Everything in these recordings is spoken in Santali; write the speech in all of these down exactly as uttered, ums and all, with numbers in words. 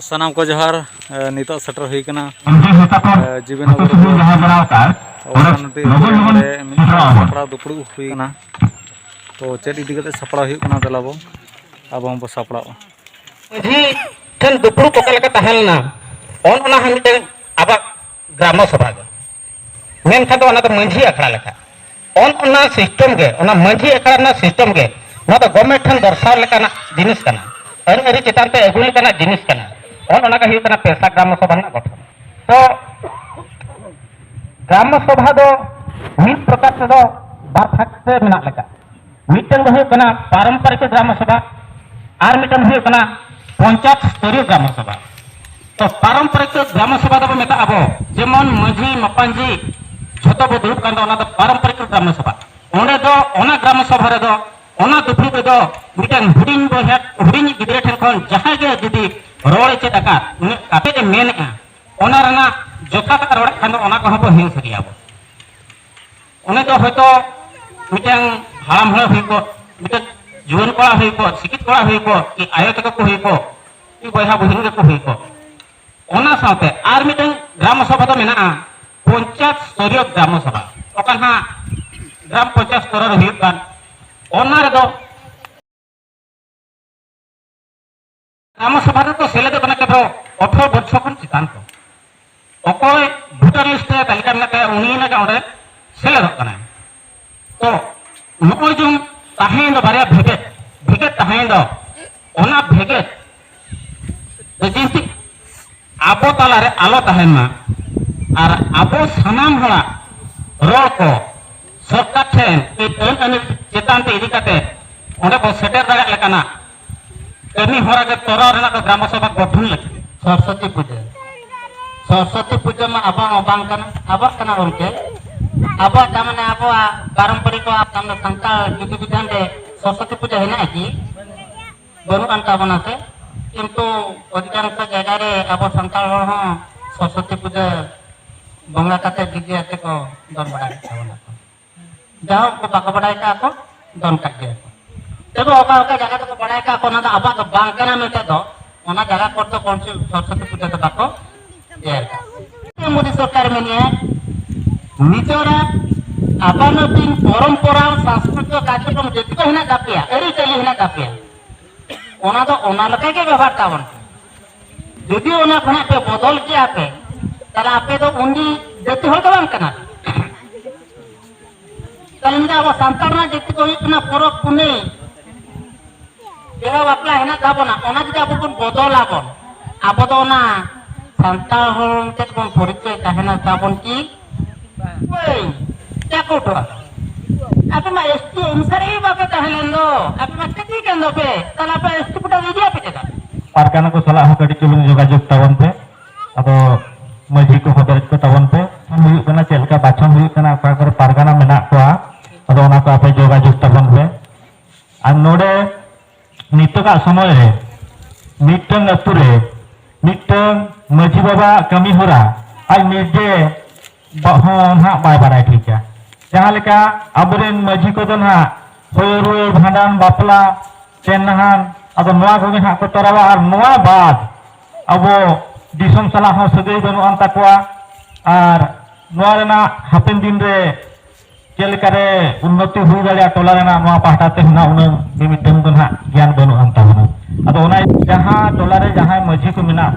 ᱥᱟᱱᱟᱢ ᱠᱚ ᱡᱚᱦᱟᱨ᱾ ᱮ, ᱱᱤᱛᱚᱜ ᱥᱮᱴᱮᱨ ᱦᱩᱭ ᱠᱟᱱᱟ, ᱮ, ᱡᱤᱵᱤ ᱱᱚᱜᱚᱨ ᱨᱮ ᱚᱵᱚᱥᱛᱷᱟᱱ ᱱᱚᱰᱮ ᱢᱤᱫ ᱥᱟᱯᱲᱟᱣ ᱫᱩᱯᱲᱩᱵ ᱦᱩᱭ ᱟᱠᱟᱱᱟ᱾ ᱛᱚ ᱪᱮᱫ ᱤᱫᱤ ᱠᱟᱛᱮ ᱥᱟᱯᱲᱟᱣ ᱦᱩᱭᱩᱜ ᱠᱟᱱᱟ, ᱫᱮᱞᱟ ᱵᱚ ᱟᱵᱚ ᱦᱚᱸᱵᱚ ᱥᱟᱯᱲᱟᱜᱼᱟ᱾ ᱢᱟᱹᱡᱷᱤ ᱴᱷᱮᱱ ᱫᱩᱯᱲᱩᱵ ᱚᱠᱟ ᱞᱮᱠᱟ ᱛᱟᱦᱮᱸ ᱞᱮᱱᱟ, ᱚᱱ ᱚᱱᱟ ᱦᱚᱸ ᱢᱤᱫᱴᱟᱝ ᱟᱵᱚᱣᱟᱜ ᱜᱨᱟᱢᱚ ᱥᱚᱵᱷᱟ ᱜᱮ᱾ ᱢᱮᱱᱠᱷᱟᱱ ᱫᱚ ᱚᱱᱟ ᱫᱚ ᱢᱟᱹᱡᱷᱤ ᱟᱠᱷᱲᱟ ᱞᱮᱠᱟ᱾ ᱚᱱ ᱚᱱᱟ ᱥᱤᱥᱴᱮᱢ ᱜᱮ, ᱚᱱᱟ ᱢᱟᱹᱡᱷᱤ ᱟᱠᱷᱲᱟ ᱨᱮᱱᱟᱜ ᱥᱤᱥᱴᱮᱢ ᱜᱮ, ᱱᱚᱣᱟ ᱫᱚ ᱜᱚᱵᱷᱢᱮᱱᱴ ᱴᱷᱮᱱ ᱫᱚᱨᱥᱟᱣ ᱞᱮᱠᱟᱱᱟᱜ ᱡᱤᱱᱤᱥ ᱠᱟᱱᱟ, ᱟᱹᱱ ᱟᱹᱨᱤ ᱪᱮᱛᱟᱱ ᱛᱮ ᱟᱹᱜᱩ ᱞᱮᱠᱟᱱᱟᱜ ᱡᱤᱱᱤᱥ ᱠᱟᱱᱟ᱾ ᱚᱱ ᱚᱱᱟ ᱜᱮ ᱦᱩᱭᱩᱜ ᱠᱟᱱᱟ ᱯᱮᱥᱟ ᱜᱨᱟᱢᱚ ᱥᱚᱵᱷᱟ ᱨᱮᱱᱟᱜ ᱜᱚᱴᱷᱚᱱ᱾ ᱛᱚ ᱜᱨᱟᱢᱚ ᱥᱚᱵᱷᱟ ᱫᱚ ᱢᱤᱫ ᱯᱨᱚᱠᱟᱨ ᱛᱮᱫᱚ ᱵᱟᱨ ᱵᱷᱟᱜᱽ ᱛᱮ ᱢᱮᱱᱟᱜ ᱞᱮᱠᱟ᱾ ᱢᱤᱫᱴᱟᱝ ᱫᱚ ᱦᱩᱭᱩᱜ ᱠᱟᱱᱟ ᱯᱟᱨᱚᱢᱯᱚᱨᱤᱠ ᱜᱨᱟᱢᱚ ᱥᱚᱵᱷᱟ, ᱟᱨ ᱢᱤᱫᱴᱟᱝ ᱫᱚ ᱦᱩᱭᱩᱜ ᱠᱟᱱᱟ ᱯᱚᱧᱪᱟᱭᱮᱛ ᱥᱛᱚᱨᱤᱭᱚ ᱜᱨᱟᱢᱚ ᱥᱚᱵᱷᱟ᱾ ᱛᱚ ᱯᱟᱨᱚᱢᱯᱚᱨᱤᱠ ᱜᱨᱟᱢᱚ ᱥᱚᱵᱷᱟ ᱫᱚᱵᱚ ᱢᱮᱛᱟᱜ ᱟᱵᱚ, ᱡᱮᱢᱚᱱ ᱢᱟᱹᱡᱷᱤ ᱢᱟᱯᱟᱧᱡᱤ ᱡᱷᱚᱛᱚ ᱵᱚ ᱫᱩᱲᱩᱵ ᱠᱟᱱ ᱫᱚ, ᱚᱱᱟ ᱫᱚ ᱯᱟᱨᱚᱢᱯᱚᱨᱤᱠ ᱜᱨᱟᱢᱚ ᱥᱚᱵᱷᱟ᱾ ᱚᱸᱰᱮ ᱫᱚ, ᱚᱱᱟ ᱜᱨᱟᱢᱚ ᱥᱚᱵᱷᱟ ᱨᱮᱫᱚ, ᱚᱱᱟ ᱫᱩᱯᱲᱩᱵ ᱨᱮᱫᱚ ᱢᱤᱫᱴᱟᱝ ᱦᱩᱰᱤᱧ ᱵᱚᱭᱦᱟ, ᱦᱩᱰᱤᱧ ᱜᱤᱫᱽᱨᱟᱹ ᱴᱷᱮᱱ ᱠᱷᱚᱱ ᱡᱟᱦᱟᱸᱭ ᱜᱮ ᱡᱩᱫᱤ ᱨᱚᱲᱮ ᱪᱮᱫ ᱟᱠᱟᱫ, ᱩᱱᱤ ᱠᱟᱛᱮ ᱮ ᱢᱮᱱᱮᱫᱼᱟ, ᱚᱱᱟ ᱨᱮᱱᱟᱜ ᱡᱚᱛᱷᱟᱛ ᱟᱜ ᱨᱚᱲᱮᱫ ᱠᱷᱟᱱ ᱫᱚ ᱚᱱᱟ ᱠᱚᱦᱚᱸ ᱵᱚ ᱦᱤᱲᱤᱧ ᱥᱟᱹᱨᱤᱭᱟᱵᱚ᱾ ᱚᱱᱮ ᱫᱚ ᱦᱚᱭᱛᱳ ᱢᱤᱫᱴᱟᱝ ᱦᱟᱲᱟᱢ ᱦᱚᱲ ᱦᱩᱭ ᱠᱚᱜ, ᱢᱤᱫᱴᱟᱝ ᱡᱩᱣᱟᱹᱱ ᱠᱚᱲᱟ ᱦᱩᱭ ᱠᱚᱜ, ᱥᱤᱠᱷᱤᱛ ᱠᱚᱲᱟ ᱦᱩᱭ ᱠᱚᱜ, ᱠᱤ ᱟᱭᱳ ᱛᱟᱠᱚ ᱠᱚ ᱦᱩᱭ ᱠᱚᱜ, ᱠᱤ ᱵᱚᱭᱦᱟ ᱵᱩᱦᱤᱱ ᱜᱮᱠᱚ ᱦᱩᱭ ᱠᱚᱜ, ᱚᱱᱟ ᱥᱟᱶᱛᱮ ᱟᱨ ᱢᱤᱫᱴᱟᱝ ᱜᱨᱟᱢ ᱥᱚᱵᱷᱟ ᱫᱚ ᱢᱮᱱᱟᱜᱼᱟ, ᱯᱚᱧᱪᱟᱭᱮᱛ ᱥᱛᱚᱨᱤᱭᱚ ᱜᱨᱟᱢ ᱥᱚᱵᱷᱟ, ᱚᱠᱟ ᱱᱟᱦᱟᱜ ᱜᱨᱟᱢ ᱯᱚᱧᱪᱟᱭᱮᱛ ᱥᱛᱚᱨ ᱨᱮ ᱦᱩᱭᱩᱜ ᱠᱟᱱ, ᱚᱱᱟ ᱨᱮᱫᱚ ᱜᱨᱟᱢ ᱥᱚᱵᱷᱟ ᱨᱮᱠᱚ ᱥᱮᱞᱮᱫᱚᱜ ᱠᱟᱱᱟ ᱠᱮᱵᱚᱞ ᱟᱴᱷᱨᱚ ᱵᱚᱪᱷᱚᱨ ᱠᱷᱚᱱ ᱪᱮᱛᱟᱱ ᱠᱚ᱾ ᱚᱠᱚᱭ ᱵᱷᱳᱴᱟᱨ ᱞᱤᱥᱴ ᱨᱮ ᱛᱟᱹᱞᱤᱠᱟ ᱢᱮᱱᱟᱜ ᱛᱟᱭᱟ, ᱩᱱᱤ ᱮᱱᱟᱜ ᱜᱮ ᱚᱸᱰᱮ ᱥᱮᱞᱮᱫᱚᱜ ᱠᱟᱱᱟᱭ᱾ ᱛᱚ ᱱᱚᱜᱼᱚᱭ ᱡᱮ ᱛᱟᱦᱮᱸᱭᱮᱱ ᱫᱚ ᱵᱟᱨᱭᱟ ᱵᱷᱮᱜᱮᱫ, ᱵᱷᱮᱜᱮᱫ ᱛᱟᱦᱮᱸᱭᱮᱱ ᱫᱚ, ᱚᱱᱟ ᱵᱷᱮᱜᱮᱫ ᱫᱚ ᱡᱤᱱᱛᱤ ᱟᱵᱚ ᱛᱟᱞᱟᱨᱮ ᱟᱞᱚ ᱛᱟᱦᱮᱱ ᱢᱟ, ᱟᱨ ᱟᱵᱚ ᱥᱟᱱᱟᱢ ᱦᱚᱲᱟᱜ ᱨᱚᱲ ᱠᱚ ᱥᱚᱨᱠᱟᱨ ᱴᱷᱮᱱ ᱢᱤᱫ ᱟᱹᱱ ᱟᱹᱱᱤ ᱪᱮᱛᱟᱱ ᱛᱮ ᱤᱫᱤ ᱠᱟᱛᱮ ᱚᱸᱰᱮ ᱵᱚ ᱥᱮᱴᱮᱨ ᱫᱟᱲᱮᱭᱟᱜ ᱞᱮᱠᱟᱱᱟᱜ ᱠᱟᱹᱢᱤ ᱦᱚᱨᱟ ᱜᱮ ᱛᱚᱨᱟᱣ ᱨᱮᱱᱟᱜ ᱫᱚ ᱜᱨᱟᱢ ᱥᱚᱵᱷᱟ ᱜᱚᱴᱷᱚᱱ ᱞᱟᱹᱜᱤᱫ᱾ ᱥᱚᱨᱚᱥᱚᱛᱤ ᱯᱩᱡᱟᱹ, ᱥᱚᱨᱚᱥᱚᱛᱤ ᱯᱩᱡᱟᱹ ᱢᱟ ᱟᱵᱚᱣᱟᱜ ᱢᱟ ᱵᱟᱝ ᱠᱟᱱᱟ, ᱟᱵᱚᱣᱟᱜ ᱠᱟᱱᱟ ᱜᱚᱢᱠᱮ, ᱟᱵᱚᱣᱟᱜ ᱡᱟ ᱢᱟᱱᱮ ᱟᱵᱚᱣᱟᱜ ᱯᱟᱨᱚᱢᱯᱚᱨᱤᱠ ᱟᱵᱚᱣᱟᱜ ᱥᱟᱱᱛᱟᱲ ᱵᱤᱫᱷᱤ ᱵᱤᱫᱷᱟᱱ ᱨᱮ ᱥᱚᱨᱚᱥᱚᱛᱤ ᱯᱩᱡᱟᱹ ᱦᱮᱱᱟᱜᱼᱟ ᱠᱤ? ᱵᱟᱹᱱᱩᱜ ᱟᱱ ᱛᱟᱵᱚᱱᱟ ᱥᱮ, ᱠᱤᱱᱛᱩ ᱚᱫᱷᱤᱠᱟᱝᱥᱚ ᱡᱟᱭᱜᱟ ᱨᱮ ᱟᱵᱚ ᱥᱟᱱᱛᱟᱲ ᱦᱚᱲ ᱦᱚᱸ ᱥᱚᱨᱚᱥᱚᱛᱤ ᱯᱩᱡᱟᱹ ᱵᱚᱸᱜᱟ ᱠᱟᱛᱮ ᱰᱤᱡᱮ ᱟᱛᱮ ᱠᱚ ᱫᱚᱱ ᱵᱟᱲᱟᱭᱮᱫ ᱛᱟᱵᱚᱱᱟ ᱠᱚ᱾ ᱡᱟᱦᱟᱸ ᱠᱚ ᱵᱟᱠᱚ ᱵᱟᱲᱟᱭ ᱠᱟᱜᱼᱟ ᱠᱚ, ᱫᱚᱱ ᱠᱟᱜ ᱜᱮᱭᱟ ᱠᱚ᱾ ᱛᱚᱵᱮ ᱚᱠᱟ ᱚᱠᱟ ᱡᱟᱭᱜᱟ ᱫᱚᱠᱚ ᱵᱟᱲᱟᱭ ᱠᱟᱜᱼᱟ ᱠᱚ, ᱚᱱᱟ ᱫᱚ ᱟᱵᱚᱣᱟᱜ ᱫᱚ ᱵᱟᱝ ᱠᱟᱱᱟ ᱢᱮᱱᱛᱮ ᱫᱚ ᱚᱱᱟ ᱡᱟᱭᱜᱟ ᱠᱚᱨᱮ ᱫᱚ ᱠᱚᱢ ᱥᱮ ᱥᱚᱨᱚᱥᱚᱛᱤ ᱯᱩᱡᱟᱹ ᱫᱚ ᱵᱟᱠᱚ ᱮᱨ ᱠᱟᱜᱼᱟ᱾ ᱢᱳᱫᱤ ᱥᱚᱨᱠᱟᱨ ᱢᱮᱱᱮᱜᱼᱟ, ᱱᱤᱡᱚᱨᱟᱜ ᱟᱯᱟᱱ ᱟᱹᱯᱤᱱ ᱯᱚᱨᱚᱢᱯᱚᱨᱟ ᱥᱟᱝᱥᱠᱨᱤᱛᱤᱠ ᱠᱟᱨᱡᱚᱠᱨᱚᱢ ᱡᱮᱴᱩᱠᱩ ᱦᱮᱱᱟᱜ ᱛᱟᱯᱮᱭᱟ, ᱟᱹᱨᱤᱪᱟᱹᱞᱤ ᱦᱮᱱᱟᱜ ᱛᱟᱯᱮᱭᱟ, ᱚᱱᱟ ᱫᱚ ᱚᱱᱟ ᱞᱮᱠᱟ ᱜᱮ ᱵᱮᱵᱚᱦᱟᱨ ᱛᱟᱵᱚᱱ ᱯᱮ᱾ ᱡᱩᱫᱤ ᱚᱱᱟ ᱠᱷᱚᱱᱟᱜ ᱯᱮ ᱵᱚᱫᱚᱞ ᱠᱮᱭᱟ ᱯᱮ, ᱛᱟᱦᱞᱮ ᱟᱯᱮ ᱫᱚ ᱩᱱᱤ ᱡᱟᱹᱛᱤ ᱦᱚᱲ ᱫᱚ ᱵᱟᱝ ᱠᱟᱱᱟ ᱯᱮ᱾ ᱛᱟᱦᱞᱮ ᱢᱮᱱᱫᱟ ᱟᱵᱚ ᱥᱟᱱᱛᱟᱲ ᱨᱮᱱᱟᱜ ᱡᱟᱹᱛᱤ ᱫᱚ ᱦᱩᱭᱩᱜ ᱠᱟᱱᱟ ᱯᱚᱨᱚᱵᱽ ᱯᱩᱱᱟᱹᱭ, ᱵᱤᱦᱟᱹ ᱵᱟᱯᱞᱟ ᱦᱮᱱᱟᱜ ᱛᱟᱵᱚᱱᱟ, ᱚᱱᱟ ᱡᱩᱫᱤ ᱟᱵᱚ ᱵᱚᱱ ᱵᱚᱫᱚᱞ ᱟᱵᱚᱱ, ᱟᱵᱚ ᱫᱚ ᱚᱱᱟ ᱥᱟᱱᱛᱟᱲ ᱦᱚᱲ ᱪᱮᱫ ᱵᱚᱱ ᱯᱚᱨᱤᱪᱚᱭ ᱛᱟᱦᱮᱱᱟ ᱛᱟᱵᱚᱱ ᱠᱤ? ᱦᱳᱭ, ᱪᱟᱠᱩ ᱴᱚᱞᱟ᱾ ᱟᱯᱮ ᱢᱟ ᱮᱥ ᱴᱤ ᱚᱱᱩᱥᱟᱨ ᱜᱮ ᱵᱟᱯᱮ ᱛᱟᱦᱮᱸ ᱞᱮᱱ ᱫᱚ, ᱟᱯᱮ ᱢᱟ ᱪᱟᱹᱠᱨᱤ ᱠᱟᱱ ᱫᱚᱯᱮ, ᱛᱟᱦᱞᱮ ᱟᱯᱮ ᱮᱥ ᱴᱤ ᱠᱳᱴᱟ ᱨᱮ ᱤᱫᱤᱭᱟᱯᱮ ᱪᱮᱫᱟᱜ? ᱯᱟᱨᱜᱟᱱᱟ ᱠᱚ ᱥᱟᱞᱟᱜ ᱦᱚᱸ ᱠᱟᱹᱴᱤᱡ ᱪᱩᱞᱩᱝ ᱡᱳᱜᱟᱡᱳᱜᱽ ᱛᱟᱵᱚᱱ ᱯᱮ᱾ ᱟᱫᱚ ᱢᱟᱹᱡᱷᱤ ᱠᱚ ᱦᱚᱸ ᱵᱮᱨᱮᱫ ᱠᱚ ᱛᱟᱵᱚᱱ ᱯᱮ᱾ ᱦᱩᱭᱩᱜ ᱠᱟᱱᱟ, ᱪᱮᱫ ᱞᱮᱠᱟ ᱵᱟᱪᱷᱚᱱ ᱦᱩᱭᱩᱜ ᱠᱟᱱᱟ, ᱚᱠᱟ ᱠᱚᱨᱮ ᱯᱟᱨᱜᱟᱱᱟ ᱢᱮᱱᱟᱜ ᱠᱚᱣᱟ, ᱟᱫᱚ ᱚᱱᱟ ᱠᱚ ᱟᱯᱮ ᱡᱳᱜᱟᱡᱳᱜᱽ ᱛᱟᱵᱚᱱ ᱯᱮ᱾ ᱟᱨ ᱱᱚᱰᱮ ᱱᱤᱛᱚᱜᱟᱜ ᱥᱚᱢᱚᱭ ᱨᱮ ᱢᱤᱫᱴᱟᱝ ᱟᱹᱛᱩ ᱨᱮ ᱢᱤᱫᱴᱟᱝ ᱢᱟᱹᱡᱷᱤ ᱵᱟᱵᱟ ᱠᱟᱹᱢᱤ ᱦᱚᱨᱟ ᱟᱡ ᱱᱤᱡᱮ ᱵᱟ-, ᱦᱚᱸ ᱱᱟᱦᱟᱜ ᱵᱟᱭ ᱵᱟᱲᱟᱭ ᱴᱷᱤᱠᱟ᱾ ᱡᱟᱦᱟᱸ ᱞᱮᱠᱟ ᱟᱵᱚᱨᱮᱱ ᱢᱟᱹᱡᱷᱤ ᱠᱚᱫᱚ ᱱᱟᱦᱟᱜ ᱦᱚᱭᱚ ᱨᱩᱣᱟᱹᱲ, ᱵᱷᱟᱸᱰᱟᱱ, ᱵᱟᱯᱞᱟ, ᱪᱮᱱ ᱱᱟᱦᱟᱱ, ᱟᱫᱚ ᱱᱚᱣᱟ ᱠᱚᱜᱮ ᱱᱟᱦᱟᱜ ᱠᱚ ᱛᱚᱨᱟᱣᱟ᱾ ᱟᱨ ᱱᱚᱣᱟ ᱵᱟᱫ ᱟᱵᱚ ᱫᱤᱥᱚᱢ ᱥᱟᱞᱟᱜ ᱦᱚᱸ ᱥᱟᱹᱜᱟᱹᱭ ᱵᱟᱹᱱᱩᱜ ᱟᱱ ᱛᱟᱠᱚᱣᱟ᱾ ᱟᱨ ᱱᱚᱣᱟ ᱨᱮᱱᱟᱜ ᱦᱟᱯᱮᱱ ᱫᱤᱱ ᱨᱮ ᱪᱮᱫ ᱞᱮᱠᱟᱨᱮ ᱩᱱᱱᱚᱛᱤ ᱦᱩᱭ ᱫᱟᱲᱮᱭᱟᱜᱼᱟ ᱴᱚᱞᱟ ᱨᱮᱱᱟᱜ, ᱱᱚᱣᱟ ᱯᱟᱦᱴᱟ ᱛᱮ ᱦᱚᱸ ᱩᱱᱟᱹᱜ ᱢᱤᱢᱤᱫᱴᱟᱝ ᱫᱚ ᱱᱟᱦᱟᱜ ᱜᱮᱭᱟᱱ ᱵᱟᱹᱱᱩᱜ ᱟᱱ ᱛᱟᱵᱚᱱᱟ᱾ ᱟᱫᱚ ᱚᱱᱟ ᱡᱟᱦᱟᱸ ᱴᱚᱞᱟ ᱨᱮ ᱡᱟᱦᱟᱸᱭ ᱢᱟᱹᱡᱷᱤ ᱠᱚ ᱢᱮᱱᱟᱜ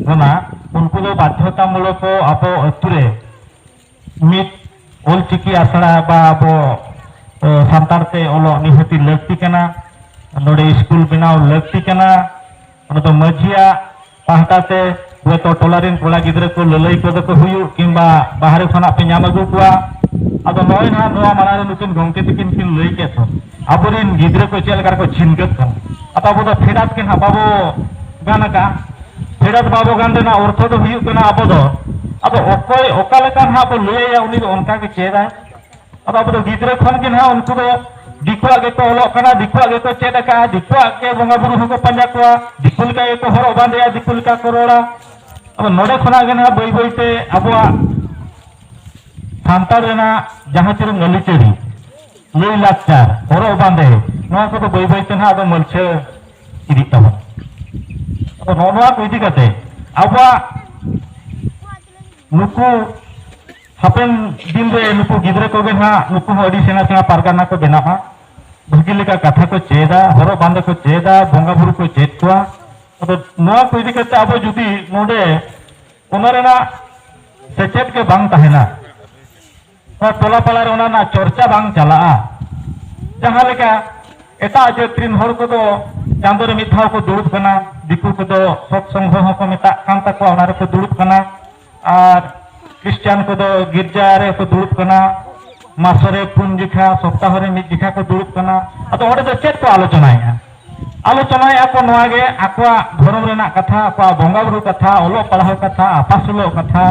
ᱵᱚᱱᱟ, ᱩᱱᱠᱩ ᱫᱚ ᱵᱟᱫᱽᱫᱷᱚᱛᱟᱢᱩᱞᱚᱠ ᱠᱚ ᱟᱵᱚ ᱟᱹᱛᱩ ᱨᱮ ᱢᱤᱫ ᱚᱞᱪᱤᱠᱤ ᱟᱥᱲᱟ ᱵᱟ ᱟᱵᱚ, ᱮ, ᱥᱟᱱᱛᱟᱲ ᱛᱮ ᱚᱞᱚᱜ ᱱᱤᱦᱟᱹᱛᱤ ᱞᱟᱹᱠᱛᱤ ᱠᱟᱱᱟ᱾ ᱱᱚᱰᱮ ᱥᱠᱩᱞ ᱵᱮᱱᱟᱣ ᱞᱟᱹᱠᱛᱤ ᱠᱟᱱᱟ᱾ ᱚᱱᱟ ᱫᱚ ᱢᱟᱹᱡᱷᱤᱭᱟᱜ ᱯᱟᱦᱴᱟ ᱛᱮ ᱦᱚᱭᱛᱚ ᱴᱚᱞᱟ ᱨᱮᱱ ᱠᱚᱲᱟ ᱜᱤᱫᱽᱨᱟᱹ ᱠᱚ ᱞᱟᱹᱞᱟᱹᱭ ᱠᱚᱫᱚ ᱠᱚ ᱦᱩᱭᱩᱜ, ᱠᱤᱝᱵᱟ ᱵᱟᱦᱨᱮ ᱠᱷᱚᱱᱟᱜ ᱯᱮ ᱧᱟᱢ ᱟᱹᱜᱩ ᱠᱚᱣᱟ᱾ ᱟᱫᱚ ᱱᱚᱜᱼᱚᱭ ᱱᱟᱦᱟᱜ ᱱᱚᱣᱟ ᱢᱟᱲᱟᱝ ᱨᱮ ᱱᱩᱠᱤᱱ ᱜᱚᱢᱠᱮ ᱛᱟᱹᱠᱤᱱ ᱠᱤᱱ ᱞᱟᱹᱭ ᱠᱮᱫ ᱫᱚ, ᱟᱵᱚᱨᱮᱱ ᱜᱤᱫᱽᱨᱟᱹ ᱠᱚ ᱪᱮᱫ ᱞᱮᱠᱟ ᱨᱮᱠᱚ ᱪᱷᱤᱱᱜᱟᱹᱜ ᱠᱟᱱᱟ᱾ ᱟᱫᱚ ᱟᱵᱚ ᱫᱚ ᱯᱷᱮᱰᱟᱛ ᱜᱮ ᱱᱟᱦᱟᱜ ᱵᱟᱵᱚ ᱜᱟᱱ ᱟᱠᱟᱫᱼᱟ᱾ ᱯᱷᱮᱰᱟᱛ ᱵᱟᱵᱚ ᱜᱟᱱ ᱨᱮᱱᱟᱜ ᱚᱨᱛᱷᱚ ᱫᱚ ᱦᱩᱭᱩᱜ ᱠᱟᱱᱟ, ᱟᱵᱚ ᱫᱚ, ᱟᱫᱚ ᱚᱠᱚᱭ ᱚᱠᱟ ᱞᱮᱠᱟ ᱱᱟᱦᱟᱜ ᱵᱚ ᱞᱟᱹᱭ ᱟᱭᱟ, ᱩᱱᱤ ᱫᱚ ᱚᱱᱠᱟ ᱜᱮ ᱪᱮᱫᱟᱭ᱾ ᱟᱫᱚ ᱟᱵᱚ ᱫᱚ ᱜᱤᱫᱽᱨᱟᱹ ᱠᱷᱚᱱ ᱜᱮ ᱱᱟᱦᱟᱜ ᱩᱱᱠᱩ ᱫᱚ ᱫᱤᱠᱩᱣᱟᱜ ᱜᱮᱠᱚ ᱚᱞᱚᱜ ᱠᱟᱱᱟ, ᱫᱤᱠᱩᱣᱟᱜ ᱜᱮᱠᱚ ᱪᱮᱫ ᱟᱠᱟᱫᱼᱟ, ᱫᱤᱠᱩᱣᱟᱜ ᱜᱮ ᱵᱚᱸᱜᱟ ᱵᱩᱨᱩ ᱦᱚᱸᱠᱚ ᱯᱟᱸᱡᱟ ᱠᱚᱣᱟ, ᱫᱤᱠᱩ ᱞᱮᱠᱟ ᱜᱮᱠᱚ ᱦᱚᱨᱚᱜ ᱵᱟᱸᱫᱮᱭᱟ, ᱫᱤᱠᱩ ᱞᱮᱠᱟ ᱠᱚ ᱨᱚᱲᱟ᱾ ᱟᱫᱚ ᱱᱚᱰᱮ ᱠᱷᱚᱱᱟᱜ ᱜᱮ ᱱᱟᱦᱟᱜ ᱵᱟᱹᱭ ᱵᱟᱹᱭ ᱛᱮ ᱟᱵᱚᱣᱟᱜ ᱥᱟᱱᱛᱟᱲ ᱨᱮᱱᱟᱜ ᱡᱟᱦᱟᱸ ᱛᱤᱱᱟᱹᱜ ᱟᱹᱨᱤᱪᱟᱹᱞᱤ, ᱞᱟᱹᱭ ᱞᱟᱠᱪᱟᱨ, ᱦᱚᱨᱚᱜ ᱵᱟᱸᱫᱮ, ᱱᱚᱣᱟ ᱠᱚᱫᱚ ᱵᱟᱹᱭ ᱵᱟᱹᱭ ᱛᱮ ᱱᱟᱦᱟᱜ ᱟᱫᱚ ᱢᱟᱹᱞᱪᱷᱟᱹ ᱤᱫᱤᱜ ᱛᱟᱵᱚᱱᱟ᱾ ᱛᱚ ᱱᱚᱜᱼᱚ ᱱᱚᱣᱟ ᱠᱚ ᱤᱫᱤ ᱠᱟᱛᱮ ᱟᱵᱚᱣᱟᱜ ᱱᱩᱠᱩ ᱦᱟᱯᱮᱱ ᱫᱤᱱ ᱨᱮ ᱱᱩᱠᱩ ᱜᱤᱫᱽᱨᱟᱹ ᱠᱚᱜᱮ ᱱᱟᱦᱟᱜ ᱱᱩᱠᱩ ᱦᱚᱸ ᱟᱹᱰᱤ ᱥᱮᱬᱟ ᱥᱮᱬᱟ ᱯᱟᱨᱜᱟᱱᱟ ᱠᱚ ᱵᱮᱱᱟᱜᱼᱟ, ᱵᱷᱟᱹᱜᱤ ᱞᱮᱠᱟ ᱠᱟᱛᱷᱟ ᱠᱚ ᱪᱮᱫᱟ, ᱦᱚᱨᱚᱜ ᱵᱟᱸᱫᱮ ᱠᱚ ᱪᱮᱫᱟ, ᱵᱚᱸᱜᱟ ᱵᱩᱨᱩ ᱠᱚ ᱪᱮᱫ ᱠᱚᱣᱟ᱾ ᱟᱫᱚ ᱱᱚᱣᱟ ᱠᱚ ᱤᱫᱤ ᱠᱟᱛᱮ ᱟᱵᱚ ᱡᱩᱫᱤ ᱱᱚᱰᱮ ᱚᱱᱟ ᱨᱮᱱᱟᱜ ᱥᱮᱪᱮᱫ ᱜᱮ ᱵᱟᱝ ᱛᱟᱦᱮᱱᱟ, ᱱᱚᱣᱟ ᱴᱚᱞᱟ ᱯᱟᱲᱟ ᱨᱮ ᱚᱱᱟ ᱨᱮᱱᱟᱜ ᱪᱚᱨᱪᱟ ᱵᱟᱝ ᱪᱟᱞᱟᱜᱼᱟ᱾ ᱡᱟᱦᱟᱸ ᱞᱮᱠᱟ ᱮᱴᱟᱜ ᱡᱟᱹᱛ ᱨᱮᱱ ᱦᱚᱲ ᱠᱚᱫᱚ ᱪᱟᱸᱫᱳ ᱨᱮ ᱢᱤᱫ ᱫᱷᱟᱣ ᱠᱚ ᱫᱩᱲᱩᱵ ᱠᱟᱱᱟ, ᱫᱤᱠᱩ ᱠᱚᱫᱚ ᱥᱚᱛ ᱥᱚᱝᱜᱷᱚ ᱦᱚᱸᱠᱚ ᱢᱮᱛᱟᱜ ᱠᱟᱱ ᱛᱟᱠᱚᱣᱟ, ᱚᱱᱟ ᱨᱮᱠᱚ ᱫᱩᱲᱩᱵ ᱠᱟᱱᱟ, ᱟᱨ ᱠᱷᱨᱤᱥᱴᱟᱱ ᱠᱚᱫᱚ ᱜᱤᱨᱡᱟ ᱨᱮᱠᱚ ᱫᱩᱲᱩᱵ ᱠᱟᱱᱟ, ᱢᱟᱥᱚ ᱨᱮ ᱯᱩᱱ ᱡᱮᱠᱷᱟ, ᱥᱚᱯᱛᱟᱦᱚ ᱨᱮ ᱢᱤᱫ ᱡᱮᱠᱷᱟ ᱠᱚ ᱫᱩᱲᱩᱵ ᱠᱟᱱᱟ᱾ ᱟᱫᱚ ᱚᱸᱰᱮ ᱫᱚ ᱪᱮᱫ ᱠᱚ ᱟᱞᱳᱪᱚᱱᱟᱭᱮᱫᱼᱟ? ᱟᱞᱳᱪᱚᱱᱟᱭᱮᱫᱼᱟ ᱠᱚ ᱱᱚᱣᱟ ᱜᱮ, ᱟᱠᱚᱣᱟᱜ ᱫᱷᱚᱨᱚᱢ ᱨᱮᱱᱟᱜ ᱠᱟᱛᱷᱟ, ᱟᱠᱚᱣᱟᱜ ᱵᱚᱸᱜᱟ ᱵᱩᱨᱩ ᱠᱟᱛᱷᱟ, ᱚᱞᱚᱜ ᱯᱟᱲᱦᱟᱣ ᱠᱟᱛᱷᱟ, ᱟᱯᱟᱥᱩᱞᱚᱜ ᱠᱟᱛᱷᱟ,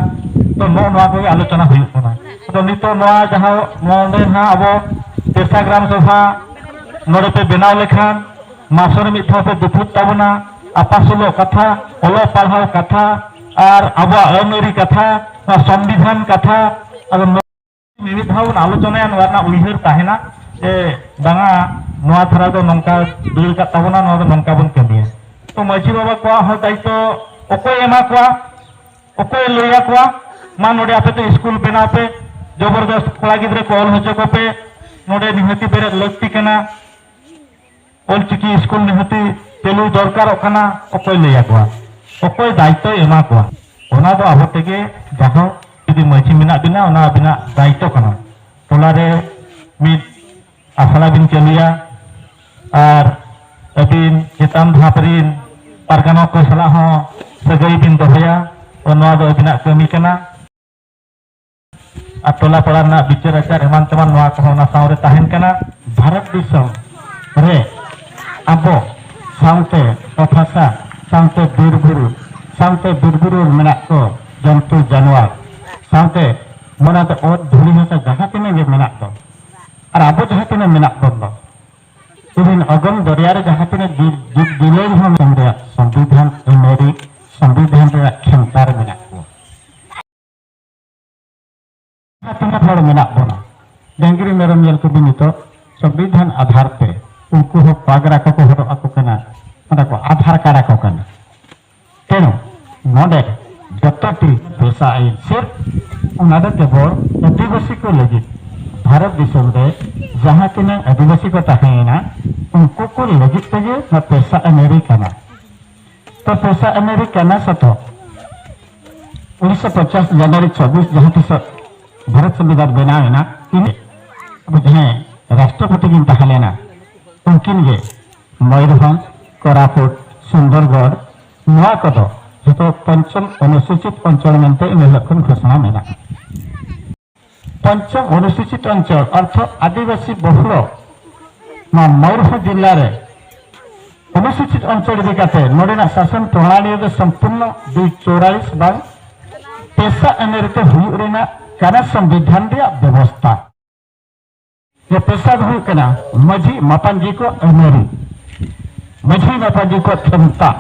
ᱛᱚ ᱱᱚᱜᱼᱚ ᱱᱚᱣᱟ ᱠᱚᱜᱮ ᱟᱞᱳᱪᱚᱱᱟ ᱦᱩᱭᱩᱜ ᱠᱟᱱᱟ᱾ ᱟᱫᱚ ᱱᱤᱛᱚᱜ ᱱᱚᱣᱟ ᱡᱟᱦᱟᱸ ᱱᱚᱰᱮ ᱱᱟᱦᱟᱜ ᱟᱵᱚ ᱯᱮᱥᱟ ᱜᱨᱟᱢ ᱥᱚᱵᱷᱟ ᱱᱚᱰᱮ ᱯᱮ ᱵᱮᱱᱟᱣ ᱞᱮᱠᱷᱟᱱ ᱢᱟᱥᱚ ᱨᱮ ᱢᱤᱫ ᱫᱷᱟᱣ ᱯᱮ ᱫᱩᱯᱲᱩᱵ ᱛᱟᱵᱚᱱᱟ, ᱟᱯᱟᱥᱩᱞᱚᱜ ᱠᱟᱛᱷᱟ, ᱚᱞᱚᱜ ᱯᱟᱲᱦᱟᱣ ᱠᱟᱛᱷᱟ, ᱟᱨ ᱟᱵᱚᱣᱟᱜ ᱟᱹᱱ ᱟᱹᱨᱤ ᱠᱟᱛᱷᱟ, ᱱᱚᱣᱟ ᱥᱚᱝᱵᱤᱫᱷᱟᱱ ᱠᱟᱛᱷᱟ, ᱟᱫᱚ ᱢᱤᱢᱤᱫ ᱫᱷᱟᱣ ᱵᱚᱱ ᱟᱞᱳᱪᱚᱱᱟᱭᱟ, ᱱᱚᱣᱟ ᱨᱮᱱᱟᱜ ᱩᱭᱦᱟᱹᱨ ᱛᱟᱦᱮᱱᱟ ᱡᱮ ᱵᱟᱝᱟ, ᱱᱚᱣᱟ ᱫᱷᱟᱨᱟ ᱫᱚ ᱱᱚᱝᱠᱟ ᱫᱟᱹᱲ ᱠᱟᱜ ᱛᱟᱵᱚᱱᱟ, ᱱᱚᱣᱟ ᱫᱚ ᱱᱚᱝᱠᱟ ᱵᱚᱱ ᱠᱟᱹᱢᱤᱭᱟ᱾ ᱛᱚ ᱢᱟᱹᱡᱷᱤ ᱵᱟᱵᱟ ᱠᱚᱣᱟᱜ ᱦᱚᱸ ᱫᱟᱭᱤᱛᱛᱚ ᱚᱠᱚᱭ ᱮᱢᱟ ᱠᱚᱣᱟ, ᱚᱠᱚᱭ ᱞᱟᱹᱭ ᱟᱠᱚᱣᱟ, ᱢᱟ ᱱᱚᱰᱮ ᱟᱯᱮ ᱫᱚ ᱥᱠᱩᱞ ᱵᱮᱱᱟᱣ ᱯᱮ, ᱡᱚᱵᱚᱨᱫᱚᱥᱛ ᱠᱚᱲᱟ ᱜᱤᱫᱽᱨᱟᱹ ᱠᱚ ᱚᱞ ᱦᱚᱪᱚ ᱠᱚᱯᱮ, ᱱᱚᱰᱮ ᱱᱤᱦᱟᱹᱛᱤ ᱵᱮᱨᱮᱫ ᱞᱟᱹᱠᱛᱤ ᱠᱟᱱᱟ, ᱚᱞᱪᱤᱠᱤ ᱥᱠᱩᱞ ᱱᱤᱦᱟᱹᱛᱤ ᱪᱟᱹᱞᱩ ᱫᱚᱨᱠᱟᱨᱚᱜ ᱠᱟᱱᱟ, ᱚᱠᱚᱭ ᱞᱟᱹᱭ ᱟᱠᱚᱣᱟ, ᱚᱠᱚᱭ ᱫᱟᱭᱤᱛᱛᱚᱭ ᱮᱢᱟ ᱠᱚᱣᱟ? ᱚᱱᱟ ᱫᱚ ᱟᱵᱚ ᱛᱮᱜᱮ, ᱡᱟᱦᱟᱸ ᱡᱩᱫᱤ ᱢᱟᱹᱡᱷᱤ ᱢᱮᱱᱟᱜ ᱵᱤᱱᱟ, ᱚᱱᱟ ᱟᱹᱵᱤᱱᱟᱜ ᱫᱟᱭᱤᱛᱛᱚ ᱠᱟᱱᱟ᱾ ᱴᱚᱞᱟ ᱨᱮ ᱢᱤᱫ ᱟᱥᱲᱟ ᱵᱤᱱ ᱪᱟᱹᱞᱩᱭᱟ ᱟᱨ ᱟᱹᱵᱤᱱ ᱪᱮᱛᱟᱱ ᱫᱷᱟᱯ ᱨᱤᱱ ᱯᱟᱨᱜᱟᱱᱟ ᱠᱚ ᱥᱟᱞᱟᱜ ᱦᱚᱸ ᱥᱟᱹᱜᱟᱹᱭ ᱵᱤᱱ ᱫᱚᱦᱚᱭᱟ, ᱛᱚ ᱱᱚᱣᱟ ᱫᱚ ᱟᱹᱵᱤᱱᱟᱜ ᱠᱟᱹᱢᱤ ᱠᱟᱱᱟ᱾ ᱟᱨ ᱴᱚᱞᱟ ᱯᱟᱲᱟ ᱨᱮᱱᱟᱜ ᱵᱤᱪᱟᱹᱨ ᱟᱪᱟᱨ ᱮᱢᱟᱱ ᱛᱮᱢᱟᱱ ᱱᱚᱣᱟ ᱠᱚᱦᱚᱸ ᱚᱱᱟ ᱥᱟᱶ ᱨᱮ ᱛᱟᱦᱮᱱ ᱠᱟᱱᱟ᱾ ᱵᱷᱟᱨᱚᱛ ᱫᱤᱥᱚᱢ ᱨᱮ ᱟᱵᱚ ᱥᱟᱶᱛᱮ ᱚᱛ ᱦᱟᱥᱟ, ᱥᱟᱶᱛᱮ ᱵᱤᱨ ᱵᱩᱨᱩ, ᱥᱟᱶᱛᱮ ᱵᱤᱨ ᱵᱩᱨᱩ ᱨᱮ ᱢᱮᱱᱟᱜ ᱠᱚ ᱡᱚᱱᱛᱩ ᱡᱟᱱᱣᱟᱨ, ᱥᱟᱶᱛᱮ ᱢᱚᱱᱮ ᱫᱚ ᱚᱛ ᱫᱷᱩᱲᱤ ᱦᱟᱥᱟ ᱡᱟᱦᱟᱸ ᱛᱤᱱᱟᱹᱜ ᱜᱮ ᱢᱮᱱᱟᱜ ᱫᱚ, ᱟᱨ ᱟᱵᱚ ᱡᱟᱦᱟᱸ ᱛᱤᱱᱟᱹᱜ ᱢᱮᱱᱟᱜ ᱵᱚᱱ ᱫᱚ, ᱛᱮᱦᱮᱧ ᱚᱜᱚᱢ ᱫᱚᱨᱭᱟ ᱨᱮ ᱡᱟᱦᱟᱸ ᱛᱤᱱᱟᱹᱜ ᱡᱤᱵᱽ, ᱡᱤᱵᱽ ᱡᱤᱭᱟᱹᱞᱤ ᱦᱚᱸ ᱢᱮᱱᱟᱜ ᱨᱮᱭᱟᱜ ᱥᱚᱝᱵᱤᱫᱷᱟᱱ ᱟᱹᱱ ᱟᱹᱨᱤ, ᱥᱚᱝᱵᱤᱫᱷᱟᱱ ᱨᱮᱭᱟᱜ ᱠᱷᱮᱢᱛᱟ ᱨᱮ ᱢᱮᱱᱟᱜ ᱠᱚᱣᱟ᱾ ᱡᱟᱦᱟᱸ ᱛᱤᱱᱟᱹᱜ ᱦᱚᱲ ᱢᱮᱱᱟᱜ ᱵᱚᱱᱟ, ᱰᱟᱹᱝᱨᱤ ᱢᱮᱨᱚᱢ ᱧᱮᱞ ᱠᱚᱵᱤᱱ ᱱᱤᱛᱚᱜ ᱥᱚᱝᱵᱤᱫᱷᱟᱱ ᱟᱫᱷᱟᱨ ᱛᱮ ᱩᱱᱠᱩ ᱦᱚᱸ ᱯᱟᱜᱽᱨᱟ ᱠᱚᱠᱚ ᱦᱚᱨᱚᱜ ᱟᱠᱚ ᱠᱟᱱᱟ, ᱚᱸᱰᱮ ᱠᱚ ᱟᱫᱷᱟᱨ ᱠᱟᱨᱰ ᱟᱠᱚ ᱠᱟᱱᱟ᱾ ᱱᱚᱰᱮ ᱡᱚᱛᱚ ᱴᱷᱤᱠ ᱯᱮᱥᱟ ᱟᱹᱭᱤᱱ ᱥᱤᱨᱯ ᱚᱱᱟ ᱫᱚ ᱠᱮᱵᱚᱞ ᱟᱹᱫᱤᱵᱟᱹᱥᱤ ᱠᱚ ᱞᱟᱹᱜᱤᱫ᱾ ᱵᱷᱟᱨᱚᱛ ᱫᱤᱥᱚᱢ ᱨᱮ ᱡᱟᱦᱟᱸ ᱛᱤᱱᱟᱹᱜ ᱟᱹᱫᱤᱵᱟᱹᱥᱤ ᱠᱚ ᱛᱟᱦᱮᱸᱭᱮᱱᱟ, ᱩᱱᱠᱩ ᱠᱚ ᱞᱟᱹᱜᱤᱫ ᱛᱮᱜᱮ ᱱᱚᱣᱟ ᱯᱮᱥᱟ ᱟᱹᱱᱟᱹᱨᱤ ᱠᱟᱱᱟ᱾ ᱛᱚ ᱯᱮᱥᱟ ᱟᱹᱱᱟᱹᱨᱤ ᱠᱟᱱᱟ ᱥᱮ ᱛᱚ ᱩᱱᱤᱥᱥᱚ ᱯᱚᱧᱪᱟᱥ ᱡᱟᱱᱩᱣᱟᱨᱤ ᱪᱷᱟᱵᱵᱤᱥ ᱡᱟᱦᱟᱸ ᱛᱤᱥᱚᱜ ᱵᱷᱟᱨᱚᱛ ᱥᱚᱝᱵᱤᱫᱷᱟᱱ ᱵᱮᱱᱟᱣ ᱮᱱᱟ, ᱤᱱᱟᱹ ᱟᱵᱚ ᱡᱟᱦᱟᱸᱭ ᱨᱟᱥᱴᱨᱚᱯᱚᱛᱤ ᱠᱤᱱ ᱛᱟᱦᱮᱸ ᱞᱮᱱᱟ, ᱩᱱᱠᱤᱱ ᱜᱮ ᱢᱚᱭᱩᱨᱵᱷᱚᱸᱡᱽ, ᱠᱳᱨᱟᱯᱩᱴ, ᱥᱩᱱᱫᱚᱨᱜᱚᱲ, ᱱᱚᱣᱟ ᱠᱚᱫᱚ ᱡᱚᱛᱚ ᱯᱚᱧᱪᱚᱢ ᱚᱱᱩᱥᱩᱪᱤᱛ ᱚᱧᱪᱚᱞ ᱢᱮᱱᱛᱮ ᱤᱱᱟᱹ ᱦᱤᱞᱳᱜ ᱠᱷᱚᱱ ᱜᱷᱳᱥᱚᱱᱟ ᱢᱮᱱᱟᱜᱼᱟ᱾ ᱯᱚᱧᱪᱚᱢ ᱚᱱᱩᱥᱩᱪᱤᱛ ᱚᱧᱪᱚᱞ ᱚᱨᱛᱷᱚ ᱟᱹᱫᱤᱵᱟᱹᱥᱤ ᱵᱚᱦᱩᱞᱚ ᱱᱚᱣᱟ ᱢᱚᱭᱩᱨᱵᱷᱚᱸᱡᱽ ᱡᱤᱞᱟ ᱨᱮ ᱚᱱᱩᱥᱩᱪᱤᱛ ᱚᱧᱪᱚᱞ ᱤᱫᱤ ᱠᱟᱛᱮ ᱱᱚᱰᱮᱱᱟᱜ ᱥᱟᱥᱚᱱ ᱯᱨᱚᱱᱟᱞᱤ ᱨᱮ ᱥᱚᱢᱯᱩᱨᱱᱚ ᱫᱩᱭ ᱪᱚᱣᱨᱟᱞᱤᱥ ᱵᱟᱝ ᱯᱮᱥᱟ ᱟᱹᱱᱟᱹᱨᱤ ᱛᱮ ᱦᱩᱭᱩᱜ ᱨᱮᱱᱟᱜ ᱠᱟᱱᱟ ᱥᱚᱝᱵᱤᱫᱷᱟᱱ ᱨᱮᱭᱟᱜ ᱵᱮᱵᱚᱥᱛᱟ᱾ ᱡᱮ ᱯᱮᱥᱟ ᱫᱚ ᱦᱩᱭᱩᱜ ᱠᱟᱱᱟ ᱢᱟᱹᱡᱷᱤ ᱢᱟᱯᱟᱱᱡᱤ ᱠᱚ ᱟᱹᱱᱟᱹᱨᱤ, ᱢᱟᱹᱡᱷᱤ ᱢᱟᱯᱟᱱᱡᱤ ᱠᱚ ᱠᱷᱮᱢᱛᱟ,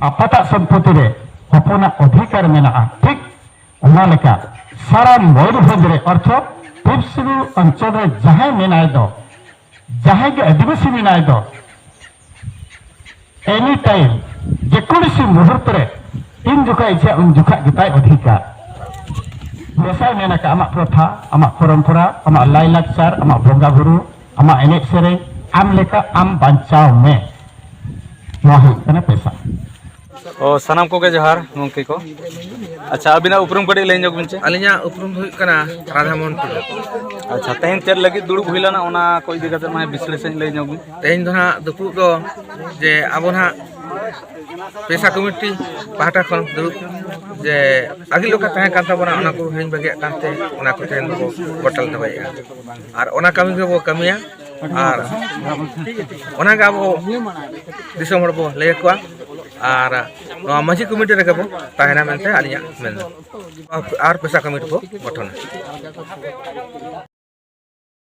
ᱟᱯᱟᱛᱟᱜ ᱥᱚᱢᱯᱚᱛᱤ ᱨᱮ ᱦᱚᱯᱚᱱᱟᱜ ᱚᱫᱷᱤᱠᱟᱨ ᱢᱮᱱᱟᱜᱼᱟ᱾ ᱴᱷᱤᱠ ᱚᱱᱟ ᱞᱮᱠᱟ ᱥᱟᱨᱟ ᱢᱚᱭᱩᱨᱵᱷᱚᱸᱡᱽ ᱨᱮ ᱚᱨᱛᱷᱚ ᱯᱤᱯᱥᱤᱨᱩ ᱚᱧᱪᱚᱞ ᱨᱮ ᱡᱟᱦᱟᱸᱭ ᱢᱮᱱᱟᱭ ᱫᱚ, ᱡᱟᱦᱟᱸᱭ ᱜᱮ ᱟᱹᱫᱤᱵᱟᱹᱥᱤ ᱢᱮᱱᱟᱭ ᱫᱚ, ᱮᱱᱤ ᱴᱟᱭᱤᱢ, ᱡᱮᱠᱳᱱᱳ ᱥᱤ ᱢᱩᱦᱩᱨᱛ ᱨᱮ ᱛᱤᱱ ᱡᱚᱠᱷᱟᱡ ᱤᱪᱪᱷᱟ ᱩᱱ ᱡᱚᱠᱷᱟᱡ ᱜᱮᱛᱟᱭ ᱚᱫᱷᱤᱠᱟᱨ᱾ ᱯᱮᱥᱟᱭ ᱢᱮᱱ ᱟᱠᱟᱫ ᱟᱢᱟᱜ ᱯᱨᱚᱛᱷᱟ, ᱟᱢᱟᱜ ᱯᱚᱨᱚᱢᱯᱚᱨᱟ, ᱟᱢᱟᱜ ᱞᱟᱭᱼᱞᱟᱠᱪᱟᱨ, ᱟᱢᱟᱜ ᱵᱚᱸᱜᱟ ᱵᱩᱨᱩ, ᱟᱢᱟᱜ ᱮᱱᱮᱡ ᱥᱮᱨᱮᱧ, ᱟᱢ ᱞᱮᱠᱟ ᱟᱢ ᱵᱟᱧᱪᱟᱣ ᱢᱮ᱾ ᱱᱚᱣᱟ ᱦᱩᱭᱩᱜ ᱠᱟᱱᱟ ᱯᱮᱥᱟ᱾ ᱚ, ᱥᱟᱱᱟᱢ ᱠᱚᱜᱮ ᱡᱚᱦᱟᱨ ᱜᱚᱢᱠᱮ ᱠᱚ᱾ ᱟᱪᱪᱷᱟ, ᱟᱹᱵᱤᱱᱟᱜ ᱩᱯᱨᱩᱢ ᱠᱟᱹᱴᱤᱡ ᱞᱟᱹᱭ ᱧᱚᱜ ᱵᱤᱱ ᱪᱮ? ᱟᱹᱞᱤᱧᱟᱜ ᱩᱯᱨᱩᱢ ᱫᱚ ᱦᱩᱭᱩᱜ ᱠᱟᱱᱟ ᱨᱟᱫᱷᱟ ᱢᱳᱦᱚᱱ ᱴᱩᱰᱩ᱾ ᱟᱪᱪᱷᱟ, ᱛᱮᱦᱮᱧ ᱪᱮᱫ ᱞᱟᱹᱜᱤᱫ ᱫᱩᱲᱩᱵ ᱦᱩᱭ ᱞᱮᱱᱟ ᱚᱱᱟ ᱠᱚ ᱤᱫᱤ ᱠᱟᱛᱮ ᱢᱟ ᱵᱤᱥᱞᱮᱥᱚᱱ ᱞᱟᱹᱭ ᱧᱚᱜ ᱵᱤᱱ᱾ ᱛᱮᱦᱮᱧ ᱫᱚ ᱱᱟᱦᱟᱜ ᱫᱩᱯᱲᱩᱵ ᱫᱚ ᱡᱮ ᱟᱵᱚ ᱱᱟᱦᱟᱜ ᱯᱮᱥᱟ ᱠᱚᱢᱤᱴᱤ ᱯᱟᱦᱴᱟ ᱠᱷᱚᱱ ᱫᱩᱲᱩᱵ ᱡᱮ ᱟᱹᱜᱤᱞ ᱚᱠᱟ ᱛᱟᱦᱮᱸ ᱠᱟᱱ ᱛᱟᱵᱚᱱᱟ ᱚᱱᱟ ᱠᱚ ᱦᱤᱲᱤᱧ ᱵᱟᱹᱜᱤᱭᱟᱜ ᱠᱟᱱᱛᱮ ᱚᱱᱟ ᱠᱚ ᱛᱮᱦᱮᱧ ᱫᱚᱵᱚ ᱜᱚᱴᱟᱞ ᱫᱚᱦᱚᱭᱮᱫᱼᱟ᱾ ᱟᱨ ᱚᱱᱟ ᱠᱟᱹᱢᱤ ᱜᱮᱵᱚ ᱠᱟᱹᱢᱤᱭᱟ᱾ ᱟᱨ ᱚᱱᱟᱜᱮ ᱟᱵᱚ ᱫᱤᱥᱚᱢ ᱦᱚᱲ ᱵᱚ ᱞᱟᱹᱭ ᱟᱠᱚᱣᱟ᱾ ᱟᱨ ᱱᱚᱣᱟ ᱢᱟᱹᱡᱷᱤ ᱠᱚᱢᱤᱴᱤ ᱨᱮᱜᱮ ᱵᱚ ᱛᱟᱦᱮᱱᱟ ᱢᱮᱱᱛᱮ ᱟᱹᱞᱤᱧᱟᱜ ᱢᱮᱱ ᱫᱚ᱾ ᱟᱨ ᱯᱮᱥᱟ ᱠᱚᱢᱤᱴᱤ ᱵᱚ ᱜᱚᱴᱷᱚᱱᱟ᱾